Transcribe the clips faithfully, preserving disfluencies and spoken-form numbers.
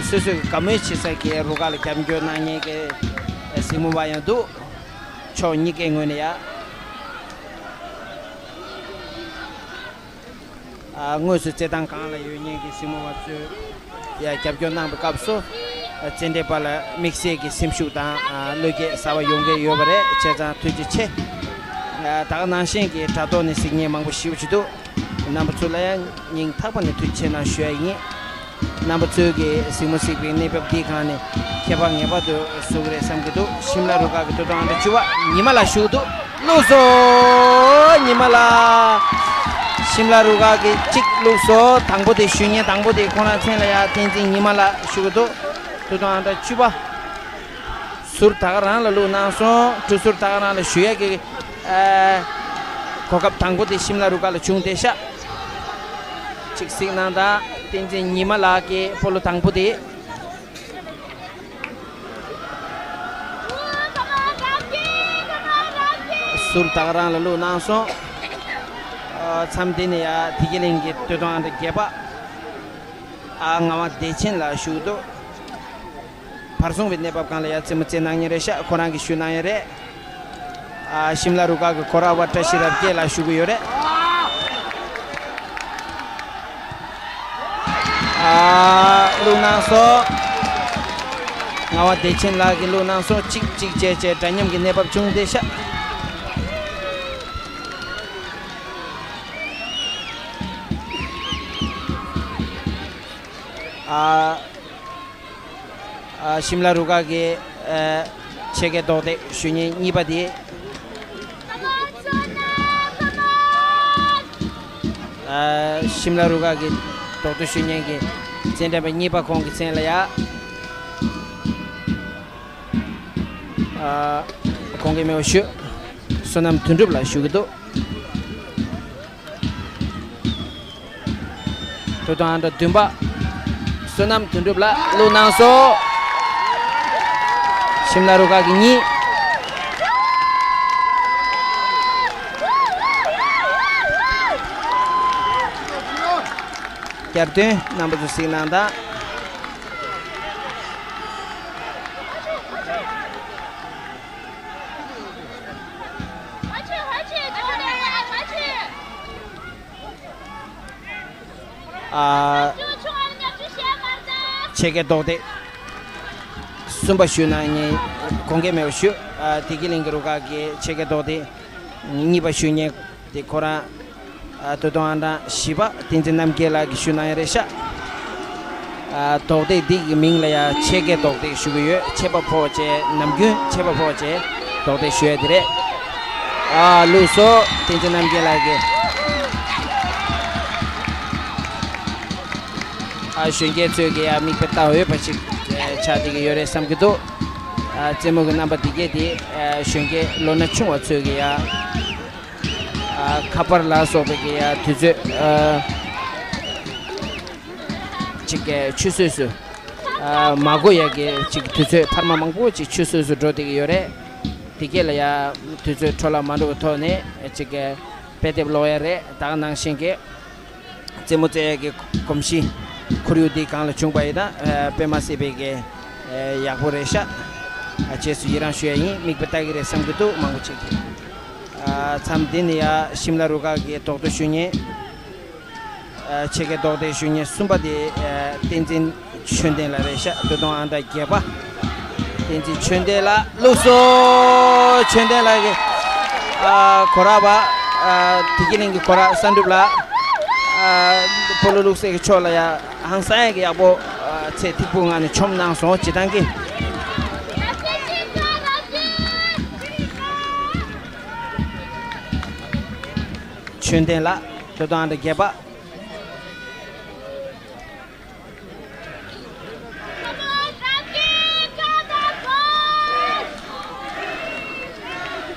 སོ་སོའི་དགའ་མོས་བྱེད་ས་གི་རུ་ཁག་ལ་རྒྱབ་སྐྱོར་གནང་མཁན་གྱི་གཟིགས་མོ་བ་ཡང་འདུག་ཕྱོགས་གཉིས་ཀའི་ངོས་ནས་ཡ། ཨ། དངོས་སུ་རྩེད་ཐང་སྒང་ལ་ཡོད་མཁན་གྱི་གཟིགས་མོ་བ་ཚོས་ཡ་རྒྱབ་སྐྱོར་གནང་བའི་སྐབས་སུ། རྩེད་འགྲན་པ་ལ་དམིགས་བསལ་གྱི་སེམས་ཤུགས་དང་བློ་སྐྱེད་གསར་པ་ཡོང་གི་ཡོད་པ་རེད། བྱས་ཙང་ཐུགས་རྗེ་ཆེ། ད་ག་ནང་བཞིན་གྱི་དྲ་ཐོག་ནས་གཟིགས་མཁན་མང་པོ་ཞེ་པོ་ཅིག་འདུག་རྣམ་པ་ཚོ་ལ་ཡང་སྙིང་ཐག་པ་ནས་ཐུགས་རྗེ་ཆེ་གནང་ཞུ་ཡ་ཡིན། རྣམ་པ་ཚོའི་གི་གཟིགས་མོ་གཟིགས་པའི་གནས་བབ་འདིའི་སྒང་ནས་ཁྱད་པར་ངེས་པར་དུ་བཟོ་གི་རེད་བསམ་གྱི་འདུག་ཤིམ་ལ་རུ་ཁག་གི་ཏོ་ཏོ་ཨང་གྲངས་བཅུ་པ་ཉི་མ་ལགས་ཞུ་གི་འདུག་བླུགས་སོ། ཉི་མ་ལགས། ཤིམ་ལ་རུ་ཁག་གིས་གཅིག་བླུགས་སོ། དང་པོ་དེ་ཞུ་མཁན་དང་པོ་དེ་ཁོ་རང་མཚན་ལ་ཡ་བསྟན་འཛིན་ཉི་མ་ལགས་ཞུ་གི་འདུག་ཏོ་ཏོ་ཨང་གྲངས་བཅུ་པ། ཟུར་ད་ག་རང་ལ་བླུགས་གནང་སོང་། གྲུ་ཟུར་ད་ག་རང་ལ་ཞུ་ཡ་གི་ཨ་གོ་སྐབས་དང་པོ་དེ་ཤིམ་ལ་རུ་ཁག་ལ་བྱུང་བསྡད་ཤག་གཅིག་གཟིགས་གནང་དང་། བསྟན་འཛིན་ཉི་མ་ལགས་ཀྱི་སྤོ་ལོ་དང་པོ་དེ། ཟུར་ད་ག་རང་ལ་བླུགས་གནང་སོང་། ཨ། མཚམས་དེ་ནས་ཡ་བདེ་སྐྱིད་གླིང་གི་སྟོད་ཐུང་ཨང་གྲངས་བརྒྱད་པ། ཨ། ངག་དབང་བདེ་ཆེན་ལགས་ཞུ་གི་འདུག་བར་སྲུང་བའི་གནས་བབ་སྒང་ལ་ཡ་རྩེད་མོ་རྩེད་གནང་མཁན་རེད་ཤག་ཁོ་རང་གིས་ཞུ་གནང་ཡོད་རེད། ཨ། ཤིམ་ལ་རུ་ཁག་གི་གོ་ར་བ་བཀྲ་ཤིས་རབ་རྒྱས་ལགས་ཞུ་གི་ཡོད་རེད། ཨ། བླུགས་གནང་སོང་། ངག་དབང་བདེ་ཆེན་ལགས་ཀྱིས་བླུགས་གནང་སོང་། གཅིག་གཅིག་བྱས་བྱས་འདྲ་མཉམ་གྱི་གནས་བབ་བྱུང་བསྡད་ཤག་ཨ། ཨ། ཤིམ་ལ་རུ་ཁག་གི་ཨ་ཆེད་མཁས་རྡོག་རྡེག་ཞུ་མཁན་གཉིས་པ་དེ། ཨ། ཤིམ་ལ་རུ་ཁག་གི་རྡོག་རྡེག་ཞུ་མཁན་གྱི་རྩེད་འགྲན་པ་གཉིས་པ་ཁོང་གི་མཚན་ལ་ཡ། ཨ། གོང་གི་མེ་འོ་ཞུ། བསོད་ནམས་དོན་གྲུབ་ལགས་ཞུ་གི་འདུག་ཏོ་ཏོ་ཨང་གྲངས་བདུན་པ། བསོད་ནམས་དོན་གྲུབ་ལགས་བླུགས་གནང་སོང་། ཤིམ་ལ་རུ་ཁག་གི་གཉིས། བསྐྱར་ཟློས་རྣམ་པ་ཚོ་གཟིགས་གནང་དང་། ཨ། ཆེད་མཁས་རྡོག་རྡེག་གསུམ་པ་ཞུ་གནང་མཁན་གོང་གི་མེ་འོ་ཞུ། ཨ། བདེ་སྐྱིད་གླིང་གི་རུ་ཁག་གི་ཆེད་མཁས་རྡོག་རྡེག་གཉིས་པ་ཞུ་མཁན་དེ་ཁོ་རང་། ཨ། ཏོ་ཏོ་ཨང་གྲངས་བཞི་པ་བསྟན་འཛིན་རྣམ་རྒྱལ་ལགས་ཀྱིས་ཞུ་གནང་ཡ་རེད་ཤག་ཨ། རྡོག་རྡེག་འདི་གི་མིང་ལ་ཡ་ཆེད་མཁས་རྡོག་རྡེག་ཞུ་གི་ཡོད། ཆད་པ་ཕོག་བྱས་ནམ་རྒྱུན་ཆད་པ་ཕོག་བྱས་རྡོག་རྡེག་ཞུ་ཡ་དེ་རེད། ཨ། བླུགས་སོ། བསྟན་འཛིན་རྣམ་རྒྱལ་ལགས་ཀྱིས། ཨ། གཞོན་སྐྱེས་ཚོས་ཀྱི་ཡ་མིག་དཔེ་ལྟ་འོས་པ་ཞིག་ཆགས་བསྡད་ཀྱི་ཡོད་རེད་བསམ་གྱི་འདུག་ཨ། རྩེད་མོ་གི་རྣམ་པ་འདི་གས་དེ། ཨ། གཞོན་སྐྱེས་ལོ་ན་ཆུང་བ་ཚོས་ཀྱི་ཡ། ཨ། ཁ་པར་ལ་སོགས་པའི་གི་ཡ་དུས་ཚོད། ཨ། ཅིག་གི་ཆུད་ཟོས་སུ། ཨ། མ་གོ་ཡ་གི་ཅིག་དུས་ཚོད་འཕར་མ་མང་པོ་ཅིག་ཆུད་ཟོས་སུ་འགྲོ་བསྡད་ཀྱི་ཡོད་རེད། དེ་གས་ལ་ཡ་དུས་ཚོད་འཕྲོ་བརླག་མ་འགྲོ་བའི་ཐོག་ནས་ཅིག་གི་དཔེ་དེབ་ཀློག་ཡ་རེད། ད་ག་ནང་བཞིན་གྱི་རྩེད་མོ་རྩེ་ཡ་གི་གོམས་གཤིས་ཁོར་ཡུག་འདི་སྒང་ལ་བྱུང་པ་ཡིན་ན། ཨ། དཔེ་མ་སྲིད་པའི་གི་ཨ། ཡག་པོ་རེད་ཤག་ཨ། རྗེས་སུ་ཡི་རང་ཞུ་ཡ་ཡིན། མིག་དཔེ་ལྟ་གི་རེད་བསམ་གྱི་འདུག་མང་པོ་ཅིག་ཨ། མཚམས་འདི་ནས་ཡ་ཤིམ་ལ་རུ་ཁག་གི་རྡོག་རྡེག་ཞུ་མཁན། ཨ། ཆེད་མཁས་རྡོག་རྡེག་ཞུ་མཁན་གསུམ་པ་དེ། ཨ། བསྟན་འཛིན་ཆོས་ལྡན་ལགས་རེད་ཤག་ཏོ་ཏོ་ཨང་གྲངས་བརྒྱད་པ། བསྟན་འཛིན་ཆོས་ལྡན་ལགས་བླུགས་སོ། ཆོས་ལྡན་ལགས་ཀྱི། ཨ། གོ་ར་བ། ཨ། བདེ་སྐྱིད་གླིང་གི་གོ་ར་བསམ་གྲུབ་ལགས། ཨ། སྤོ་ལོ་བླུགས་སའི་གི་ཕྱོགས་ལ་ཡ་ཧང་སང་ཡ་གི་ཡག་པོ། ཨ། ཚད་ཐིག་པོའི་ངང་ནས་མཆོངས་གནང་སོང་། སྤྱིར་བཏང་གི། ཆོས་ལྡན་ལགས་ཏོ་ཏོ་ཨང་གྲངས་བརྒྱད་པ།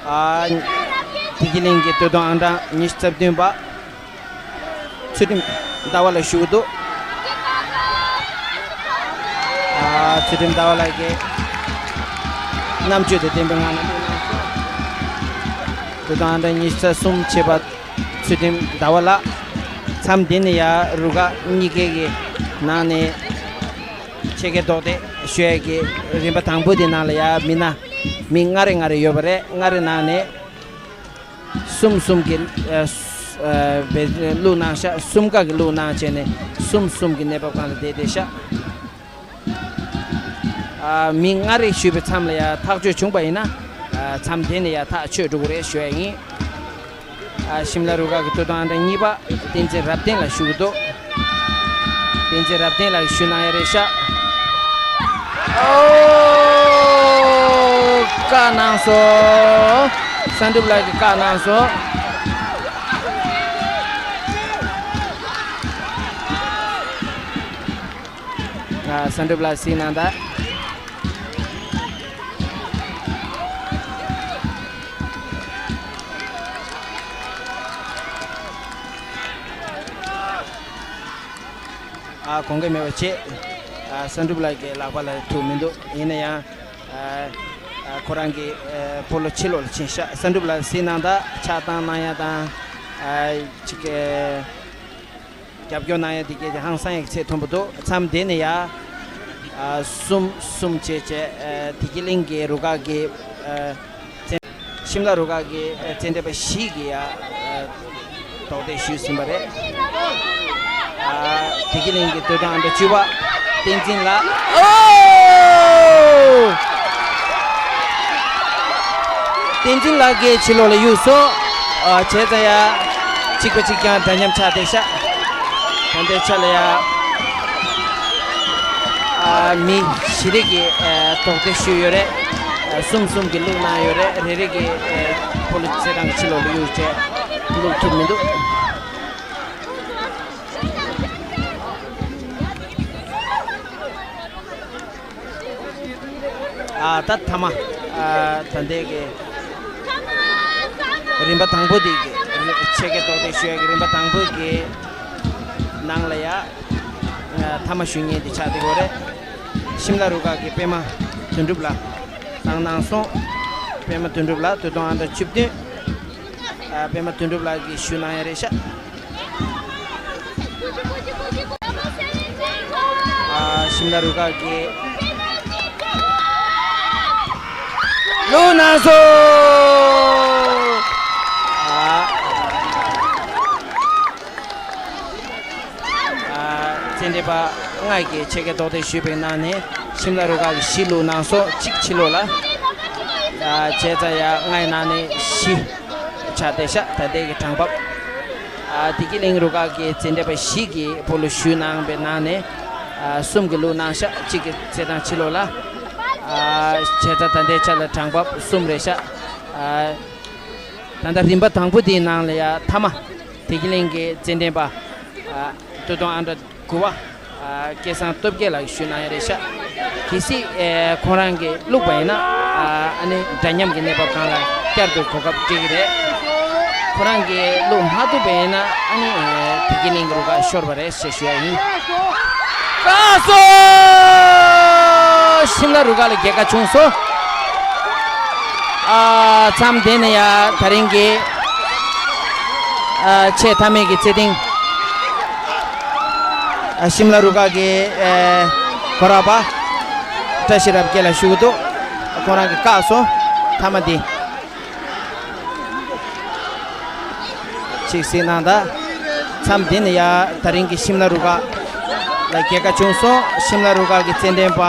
ཨ། བདེ་སྐྱིད་གླིང་གི་ཏོ་ཏོ་ཨང་གྲངས་ཉི་ཤུ་རྩ་བདུན་པ། ཚུལ་ཁྲིམས་ཟླ་བ་ལགས་ཞུ་གི་འདུག་ཨ། ཚུལ་ཁྲིམས་ཟླ་བ་ལགས་ཀྱིས་རྣམ་དཔྱོད་དང་ལྡན་པའི་ངང་ནས། ཏོ་ཏོ་ཨང་གྲངས་ཉི་ཤུ་རྩ་གསུམ་བྱས་པ། ཚུལ་ཁྲིམས་ཟླ་བ་ལགས། མཚམས་འདི་ནས་ཡ་རུ་ཁག་གཉིས་ཀའི་གི་ནང་ནས་ཆེད་ ཆེད་མཁས་རྡོག་རྡེག་ཞུ་ཡས་ཀྱི་རིམ་པ་དང་པོ་དེ་ནང་ལ་ཡ་མི་སྣ་མི་ལྔ་རེ་ལྔ་རེ་ཡོད་པ་རེད། ལྔ་རེ་ནང་ནས་གསུམ་གསུམ་གྱི་ཨ་ཨ་བེད་བླུགས་གནང་ཤག་གསུམ་ཀ་གི་བླུགས་གནང་བྱས་ནས་གསུམ་གསུམ་གྱི་གནས་བབ་སྒང་ལ་བསྡད་བསྡད་ཤག་ཨ་མི་ལྔ་རེ་ཞུས་པའི་མཚམས་ལ་ཡ་ཐག་གཅོད་བྱུང་པ་ཡིན་ན། ཨ་མཚམས་དེ་ནས་ཡ་ཐག་ཆོད་འགྲོ་གི་རེད་ཞུ་ཡ་ཡིན། ཨ་ཤིམ་ལ་རུ་ཁག་གི་ཏུའུ་ཏུང་ཨན་ཏྲ་གཉིས་པ་བསྟན་འཛིན་རབ་བརྟན་ལགས་ཞུ་གི་འདུག་བསྟན་འཛིན་རབ་བརྟན་ལགས་ཞུ་གནང་ཡ་རེད་ཤག་ཨོ། བཀག་གནང་སོང་། བསམ་གྲུབ་ལགས་ཀྱིས་བཀག་གནང་སོང་། ཨ་བསམ་གྲུབ་ལགས་གཟིགས་གནང་དང་། ཨ་དགོངས་འགལ་མེད་པ་བྱེད། ཨ་བསམ་གྲུབ་ལགས་ཀྱི་ལག་པ་ལ་ཐུག་མི་འདུག་ཡིན་ན་ཡང་ཨ་ཨ་ཁོ་རང་གི་ཨ་སྤོ་ལོ་ཕྱི་ལོགས་ལ་ཕྱིན་ཤག་བསམ་གྲུབ་ལགས་གཟིགས་གནང་དང་། ཆགས་སྡང་གནང་ཡ་དང་། ཨ་ཅིག་ཨ་རྒྱབ་སྐྱོར་གནང་ཡ་དེ་གས་དེ་ཧང་སང་ཡ་གི་ཚད་མཐོན་པོ་འདུག་མཚམས་དེ་ནས་ཡ་ཨ་གསུམ་གསུམ་བྱས་བྱས་ཨ་བདེ་སྐྱིད་གླིང་གི་རུ་ཁག་གི་ཨ་ཤིམ་ལ་རུ་ཁག་གི་ཨ་རྩེད་འགྲན་པ་བཞི་གིས་ཡ་ཨ་རྡོག་རྡེག་ཞུས་ཟིན་པ་རེད། ཨ་བདེ་སྐྱིད་གླིང་གི་ཏུའུ་ཏུང་ཨན་ཏྲ་བཅུ་པ་བསྟན་འཛིན་ལགས། ཨོ། བསྟན་འཛིན་ལགས་ཀྱིས་ཕྱི་ལོགས་ལ་གཡུགས་སོང་། ཨ་བྱས་ཙང་ཡ་གཅིག་པ་གཅིག་རྐྱང་འདྲ་མཉམ་ཆགས་བསྡད་ཤག་ད་ལྟའི་ཆ་ལ་ཡ་ཨ་མི་བཞི་རེ་གིས་ཨ་རྡོག་རྡེག་ཞུས་ཡོད་རེད། ཨ་གསུམ་གསུམ་གྱིས་བླུགས་གནང་ཡོད་རེད། རེ་རེ་གིས་ཨ་སྤོ་ལོ་རྩེད་ཐང་གི་ཕྱི་ལོགས་ལ་གཡུགས་བྱས་བླུགས་ཐུབ་མི་འདུག་ཨ་ད་མཐའ་མ་ཨ་ད་ལྟའི་གི་རིམ་པ་དང་པོ་དེ་གི་ཆེད་མཁས་རྡོག་རྡེག་ཞུ་ཡ་གི་རིམ་པ་དང་པོ་གི་ནང་ལ་ཡ་ཨ་མཐའ་མ་ཞུ་མཁན་དེ་ཆགས་བསྡད་ཡོད་རེད། ཤིམ་ལ་རུ་ཁག་གི་པད་མ་དོན་གྲུབ་ལགས་བཏང་གནང་སོང་། པད་མ་དོན་གྲུབ་ལགས་ཏུའུ་ཏུང་ཨན་ཏྲ་བཅུ་བདུན། ཨ་པད་མ་དོན་གྲུབ་ལགས་ཀྱིས་ཞུ་གནང་ཡ་རེད་ཤག་ཨ་ཤིམ་ལ་རུ་ཁག་གིས་བླུགས་གནང་སོང་། ཨ་ཨ་རྩེད་འགྲན་པ་ལྔ་གིས་ཆེད་མཁས་རྡོག་རྡེག་ཞུས་པའི་ནང་ནས་ཤིམ་ལ་རུ་ཁག་གིས་བཞི་བླུགས་གནང་སོང་། གཅིག་ཕྱི་ལོགས་ལ། ཨ་བྱས་ཙང་ཡ་ལྔའི་ནང་ནས་བཞི་ཆགས་བསྡད་ཤག་ད་ལྟའི་གི་གྲངས་བབ། ཨ་བདེ་སྐྱིད་གླིང་རུ་ཁག་གི་རྩེད་འགྲན་པ་བཞི་གིས་སྤོ་ལོ་ཞུས་གནང་བའི་ནང་ནས་ཨ་གསུམ་གྱིས་བླུགས་གནང་ཤག་གཅིག་གི་རྩེད་ཐང་ཕྱི་ལོགས་ལ། ཨ་བྱས་ཙང་ད་ལྟའི་ཆ་ལ་གྲངས་བབ་གསུམ་རེད་ཤག་ཨ་ད་ལྟ་རིམ་པ་དང་པོ་དེའི་ནང་ལ་ཡ་མཐའ་མ་བདེ་སྐྱིད་གླིང་གི་རྩེད་འགྲན་པ་ཨ་ཏུའུ་ཏུང་ཨན་ཏྲ་དགུ་པ་ཨ་སྐལ་བཟང་སྟོབས་རྒྱལ་ལགས་ཞུས་གནང་ཡ་རེད་ཤག་གལ་སྲིད་ཨེ་ཁོང་རང་གིས་བླུགས་པ་ཡིན་ན་ཨ་ཨ་ནི་འདྲ་མཉམ་གྱི་གནས་བབ་སྒང་ལ་བསྐྱར་དུ་གོ་སྐབས་སྤྲད་ཀྱི་རེད། ཁོ་རང་གིས་བླུགས་མ་ཐུབ་པ་ཡིན་ན་ཨ་ནི་ཨེ་བདེ་སྐྱིད་གླིང་གི་རུ་ཁག་ཤོར་བ་རེད་ཞེས་ཞུ་ཡ་ཡིན། བཀག་སོང་། ཤིམ་ལ་རུ་ཁག་ལ་རྒྱལ་ཁ་བྱུང་སོང་། ཨ་མཚམས་དེ་ནས་ཡ་ད་རིང་གི་ཨ་ཆེས་མཐའ་མའི་གི་རྩེད་ཐེངས་ཨ་ཤིམ་ལ་རུ་ཁག་གི་ཨ་གོ་ར་པ་བཀྲ་ཤིས་རབ་རྒྱས་ལགས་ཞུ་གི་འདུག་ཁོང་རང་གིས་བཀག་སོང་། མཐའ་མ་འདི། ཅིག་གཟིགས་གནང་དང་། མཚམས་འདི་ནས་ཡ་ད་རིང་གི་ཤིམ་ལ་རུ་ཁག་ལ་རྒྱལ་ཁ་བྱུང་སོང་། ཤིམ་ལ་རུ་ཁག་གི་རྩེད་འགྲན་པ་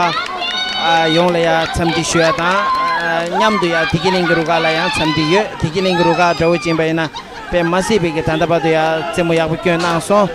ཨ་ཡོངས་ལ་ཡ་འཚམས་འདྲི་ཞུ་ཡ་དང་། ཨ་མཉམ་དུ་ཡ་བདེ་སྐྱིད་གླིང་གི་རུ་ཁག་ལ་ཡང་འཚམས་འདྲི་ཡོད། བདེ་སྐྱིད་གླིང་གི་རུ་ཁག་འདྲ་བོ་ཅིག་ཡིན་པ་ཡིན་ན་དཔེ་མ་སྲིད་པའི་གི་ད་ལྟ་བར་དུ་ཡ་རྩེད་མོ་ཡག་པོ་སྐྱོན་གནང་སོང་།